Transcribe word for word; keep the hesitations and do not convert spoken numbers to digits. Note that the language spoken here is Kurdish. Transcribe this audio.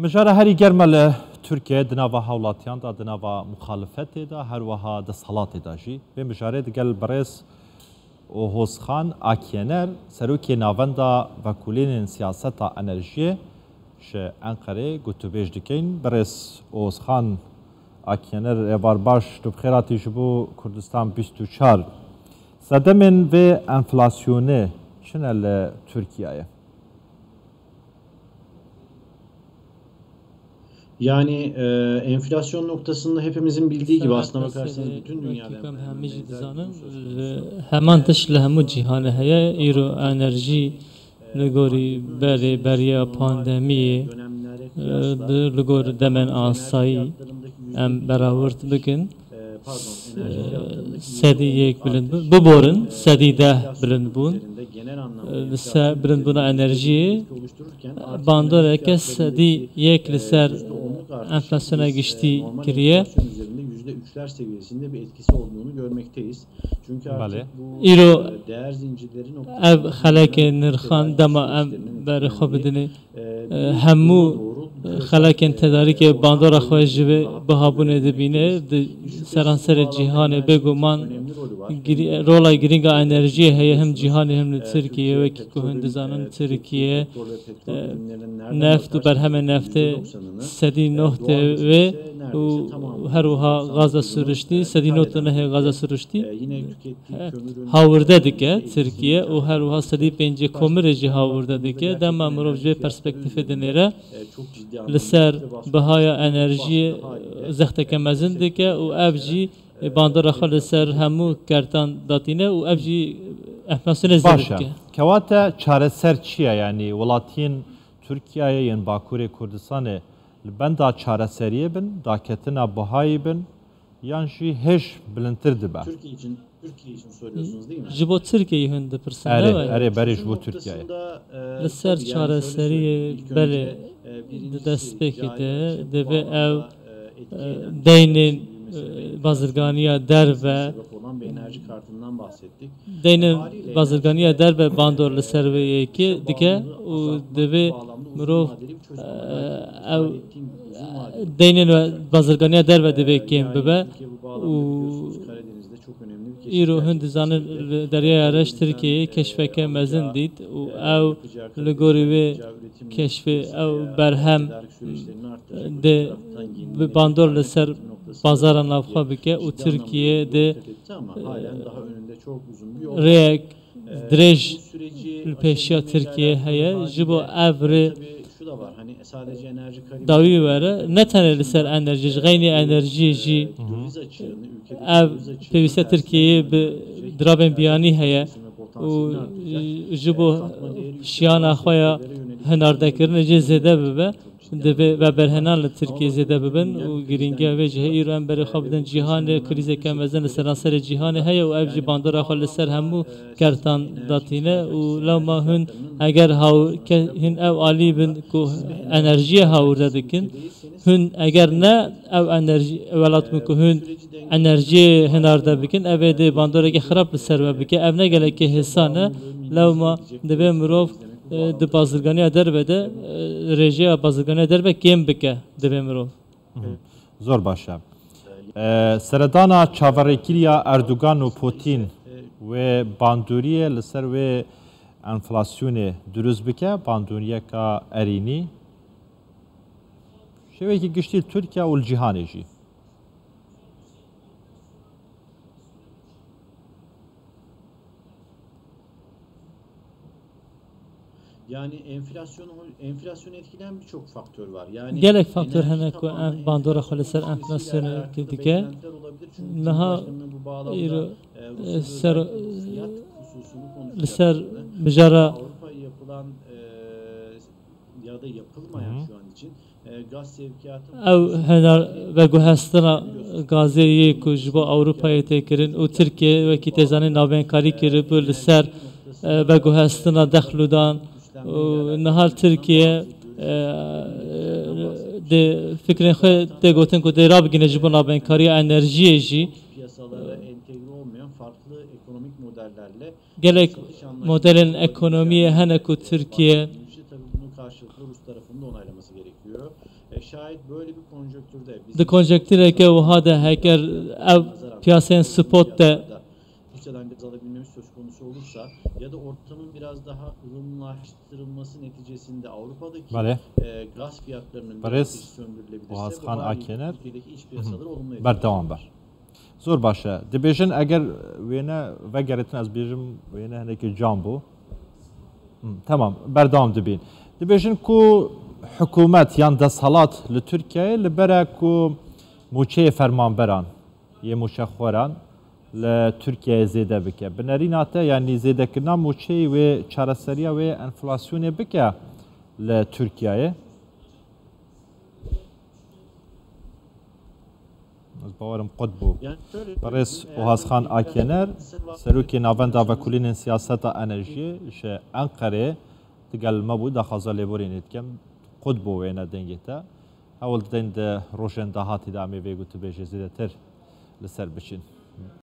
Mijara herî germ e li Tirkiye di nava hawlatiyan de, di nava muxalifetê de, her wiha desthilatê de jî. Vê mijarê digel birêz Ohozxan Akyener, serokê Navenda Vekolînên Siyaseta Enerjiyê ji Enqerê gotûbêj dikeyn. Birêz Ohozxan Akyener, êvar baş, tu bi xêr hatî ji bo Kurdistan bîst û çar. Sedemên vê enflasyonê çi ne li Tirkiyeyê? Yani e, enflasyon noktasında hepimizin bildiği gibi aslına bakarsanız bütün dünyada hemî jî dizanin, heman tişt li hemû cîhanê heye. Îro enerjî li gorî berê beriya pandemiyê, e, bi li gor demên asayî em berawirt bikin. Sedî yek bilind bû, biborin, sedî deh bilind bûn. Li ser bilindbûna enerjiyê bandoreke sedî yek li ser enflasyona giştî kiriye. Îro ev xelekê nirxan dema em berê xwe bidinê, hemû xelekên tedarîkê bandora xwe ji vê bihabûnê dibîne, di seranserê cîhanê bêguman rola girîng a enerjiyê heye, him cîhanê him li Tirkiyê, wekî ku hûn dizanin Tirkiye neft û berhemên neftê sedî neh tê wê û her wiha gaza siriştî, sedî neh tê nehê gaza siriştî hawirde dike Tirkiye û her wiha sedî pêncî komirê jî hawirde dike. Dema mirov ji vê perspektîfê dinêre, li ser bihaya enerjiyê zexteke mezin dike û ev jî bandora xwe li ser hemû kertan datîne û ev jî enflasyonê zêde dike. Kewate çareser çi ye? Yanî welatiyên Tirkiyeyê yên Bakurê Kurdistanê li benda çareseriyê bin, daketina bihayî bin, yan jî hêj bilindtir dibe? Türkiye için, Türkiye için soruyorsunuz değil mi? Ji bo Tirkiyeyê hûn dipirsin, ne wayî? Erê, erê, berê ji bo Tirkiyeyê. Li ser çareseriyê belê di destpêkê de divê ew deynên bazirganiya derve, deynên bazirganiya derve bandor li ser vê yekê dike û divê mirov ew deynên bazirganiya derve divê kêm bibe û îro hûn dizanin li Deryaya Reş Tirkiyeyê keşfeke mezin dît û ew li gorî wê keşfê ew berhem dê bi bandor li ser bazara navxwe bike û Tirkiye dê rêyek dirêj li pêşiya Tirkiye heye. Ji bo ev rê dawî were, ne tenê li ser enerjî, ji xeynî enerjiyê jî ev pêwîstiya Tirkiyeyê bi dirabên biyanî heye û ji bo şiyana xwe ya hinardekirinê jî zêde bibe. Divê veberhenan li Tirkiyê zêde bibin û girîngiya vê jî heye. Îro em berê xwe bidin cîhanê, krîzeke mezin li seranserê cîhanê heye û ev jî bandora xwe li ser hemû kertan datîne û lewma hûn eger hûn ew alî bin ku enerjiyê hawirde dikin, hûn eger ne ew enerjî, welat bin ku hûn enerjiyê hinarde bikin, ev ê dê bandoreke xirab li ser we bike. Ev ne gelekî hêsan e, lewma divê mirov di bazirganiya derve de rêjeya bazirganiya derve kêm bike, divê mirov. Zor baş e. Seredana çaverêkiriya Erdogan û Putin wê bandoriyê li ser wê enflasyonê dirust bike, bandoriyeka erênî. Şêwekî giştî li Tirkiye û li cîhanê jî. Yani enflasyonu enflasyonu etkileyen birçok faktör var. Yani Gelek faktor hene ku em bandora xwe li ser enflasyonê dike. Niha îro ser li ser mijara ya da yapılmayan şu an için Ew hinar veguhestina gazê yê ku ji bo Ewropayê tê kirin û Tirkiye wekî tê zanîn navbênkarî kiribû li ser veguhestina dexlûdan û niha Tirkiye dê fikrên xwe tê gotin ku dê rabigîne ji bo navbênkariya enerjiyê jî. Gelek modelên ekonomiyê hene ku Tirkiye E, şayet böyle bir konjonktürde Di konjonktûreke wiha de heger ev piyaseyên spot de Rusya'dan gaz alabilmemiz söz konusu olursa ya da ortamın biraz daha ılımlaştırılması neticesinde Avrupa'daki Belê. e, gaz fiyatlarının Barış biraz sömürülebilirse Boğaz bu Han haliyle Akyener. Türkiye'deki iç piyasaları olumlu etkiler. Berdewam ber. Zor baş e. Dibêjin eger wêne vegeritin ez bêjim wêne hinekî can bû. Hı, tamam, berdewam dibîn. Dibêjin ku hikûmet yan desthilat li Tirkiyeyê li bere ku mûçeyê fermanberan yê mûçexweran li Tirkiyeyê zêde bike. Bi nerîna te yanî zêdekirina mûçeyê wê çareseriya wê enflasyonê bike li Tirkiyeyê? Ez bawerim qut bû. Yani şöyle Birêz söyleyeyim, eğer Ohazxan Amerika Akyener, seviyesinde serokê Navenda Vekolînên Siyaseta Enerjiyê ji Enqerê digel me bû, daxwaza lêborînê dikim. Qut bû wêne dengê te. Hewl didin di rojên dahatî de em ê vê gotûbêjê zêdetir li ser biçin.